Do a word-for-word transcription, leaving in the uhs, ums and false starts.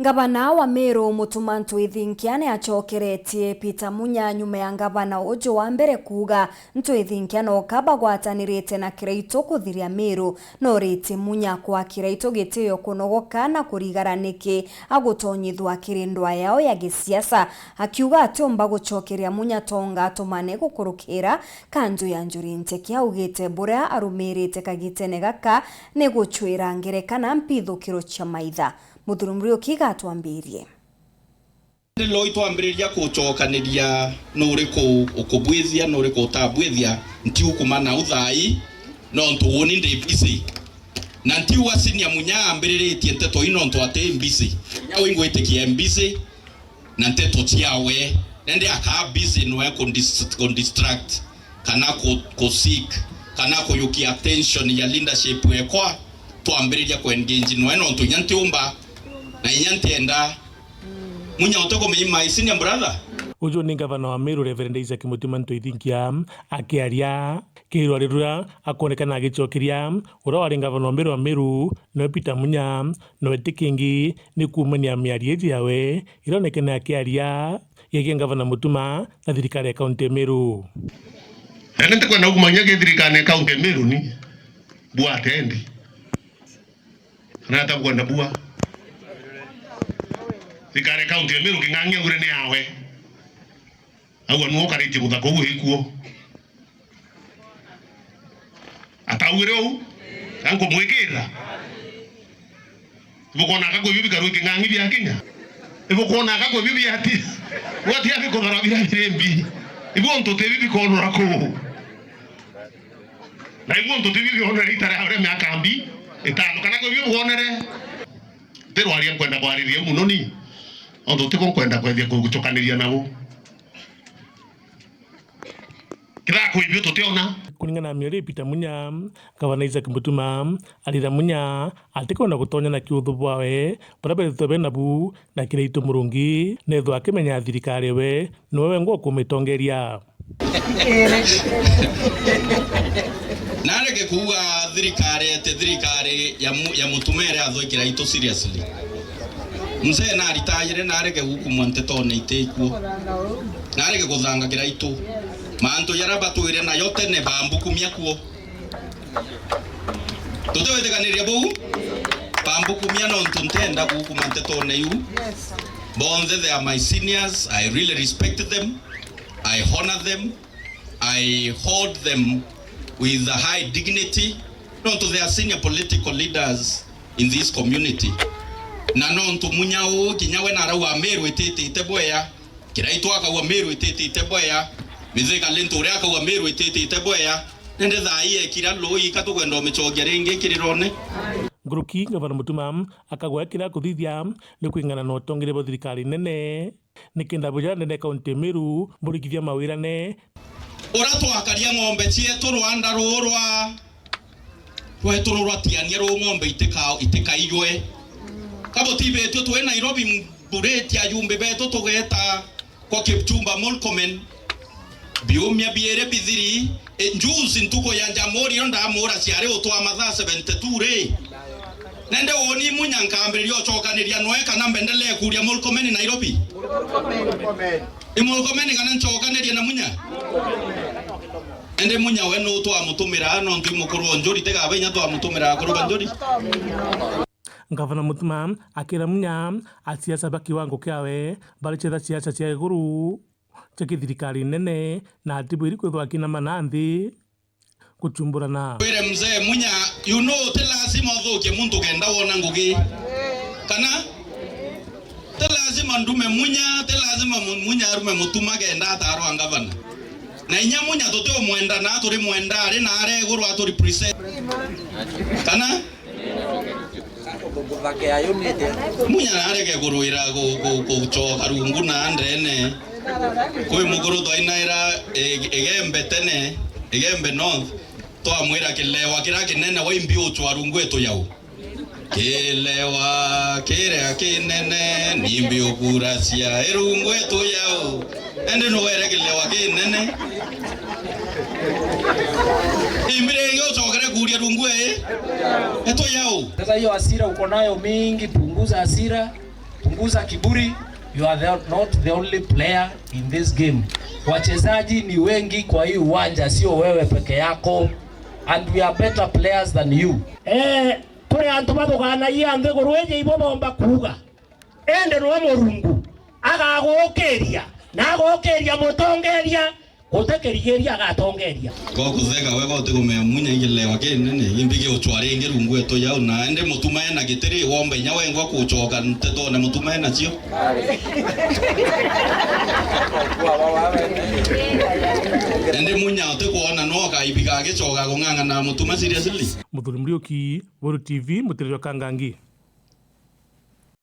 Gavana wa Meru Mutuma Ntwithinkia ni acokeretie Peter Munya nyuma ya gavana uju wa mbere kuuga Ntwithinkia no ka bagwatanirite na Kiraitu kuthiria Meru, no riti Munya kwa Kiraitu gitio kunogoka na kurigara niki agutonyithua kiri ndwaa yao ya gisiasa, akiuga atiumba gucokeria Munya tonga atumane gukurukira kanju ya Njuri Ncheke. Augite buria arumirite kagitene gaka ni gucwira ngerekana mpithukiro cia maitha. Muthuri Muriuki gatwambirie. Indi loi twambiriria kucokaniria nuriku ukubwithia, nuriku utabwithia, ntiukuma nau thaai, nontu uuni ndi busy. Na ntiuga senior Munya ambiriritie nteto ii nontu ati busy. Kinya wi ngwitikia e busy na nteto ciawe. Indi akaa busy noe kundis-, kundistract, kana ku, ku seek, kana kuyukia attention ya leadership ekwa, twambiriria kuengage noe nontu inya ntiumba, na inya ntienda. Munya uti kumenya my senior brother. Uju ni ngavana wa Meru, Reverend Isaac Mutuma Ntwithinkia, akiaria kirwari ruria akonekana agicokeria uria wari ngavana wa mbere wa Meru, noe Peter Munya, noe ti kingi ni kuumania miario iji yawe ironekene akiaria yegie ngavana Mutuma na thirikari ya kaunti ya Meru. Na ni ntikwenda kumanya gi thirikari ya kaunti ya Meru ni bua atendi. Kana atakwenda bua. Thirikari ya kaunti ya Meru King'ang'i augire ni yawe. Au anu ukaritie muthaka uu ikuo. Ataugire uu? Ankumwikira. Ibukwona aka kwi bibi karwi King'ang'i bia Kenya? Ibukwona aka kwi bibi ati? Wati abi kuthara bira birimbi. Ibu ntu ti bibi konora kuu. Na ibu ntu ti bibi onere itara uria miaka mbi itano. Kana kwi bibi wonere? Ntirwaria nkwenda kwariria muno ni. Ontu tiko nkwenda kwethia kugucukaniria nabo. Kethira kwi biu tutiona. Kuringana na miario ya Peter Munya, Gavana Isaac Mutuma arira Munya atikwenda gutonya na kiuthu bwawe buria beethitwe be nabu na Kiraitu Murungi, neethwa akimenya thirikari we niwe wengwa ukumitongeria. Nareke kuuga thirikari ete thirikari ya mu-, ya Mutuma iri athoi Kiraitu seriously. Mzee naritayire, nareke gukumwa ntetone iti ikuo. Nareke kuthanga Kiraitu. Mantu jaria batwire nayo tene bambukumia kuo. Tutiwitikaniria buu? Bambukumia nontu ntenda gukuma ntetone iu. Bonthe they are my seniors, I really respect them, I honor them, I hold them with a high dignity, nontu they are senior political leaders in this community. Na nontu Munya uu kinya we narauga Meru ititite bwea, Kiraitu akauga Meru ititite bwea, Mithika Linturi akauga Meru ititite bwea, nende thaa ii ekira loi ka tukwenda umicokia ringi kirirone. Nguruki Gavana Mutuma akauga kira kuthithia ni kwing'ana na utongeria bwa thirikari nene, nikenda buja ndene kaunti ya Meru mburikithia mawirane. Uria twakaria ng'ombe cietu rwanda ruu rwa rwetu ruratiania ruu ng'ombe itika-, itikaijwe. Ka butibitue twi Nairobi mburitie ajumbe betu tugeta kwa Kipchumba Murkomen biumia biiri bithiri, e, juzi ntuku ya Jamhuri iyo ndamura ciari utwa mathaa seventy two ri. Nende woni Munya nkambiriria ucokaniria noe kana mbendelee kuria Murkomen Nairobi? I Murkomen kana ncokanirie na Munya? Indi Munya we nu twamutumira, nontu i mukuru o Njuri, tiga ba inya twamutumira akuru ba Njuri. Ngavana Mutuma akira Munya asiasa ba kiwango kiawe bari cetha siasa cia iguru cia kithirikari nene, na atibwiri kwithwa akinama na nthi guchumburana. Wire mzee Munya, you know, ti lazima uthukie muntu kenda wona ngugi. Kana? Ti lazima ndume Munya, ti lazima mu-, Munya arume Mutuma kenda atarwa ngavana. Na inya Munya tutiumwenda na turi mwenda ari na aregurwa atu represent. Kana? Munya nareke kurwira gu-, gu-, gucoka rungu na ndene. Kwi mukuru twainaira i-, Igembe tene, Igembe North, twamwira kilewa kiria kinene waimbi ucwa rungu itu yau. Kilewa kiria kinene, nimbi ukuracia irungu itu yau. Indi nuwere kilewa kinene. Imbi ringi ucokere kuria rungu ii itu yau. Sasa hiyo hasira uko nayo mingi, punguza hasira. Kuza kiburi, you are the, not the only player in this game. Wachezaji ni wengi kwa hii uwanja, sio wewe peke yako. And we are better players than you. Eh, kuri antu bathuganagia nthiguru iji ibo bomba kuuga. Indi nwe Murungu agagukiria na agukiria mutongeria. Guti kirigiria agatongeria. Gokuthega we gotikumea munya igilewa kinene, imbi giuchwa ringi rungu eto yau, na indi Mutuma ena gitiri, womba inya wengwa kuchoka ntetone Mutuma enacio. Indi munya utikwona no akaibiga agichoka kung'ang'ana na Mutuma seriously. Muthuri Muriuki, Weru T V, Mutiriro Kangangi.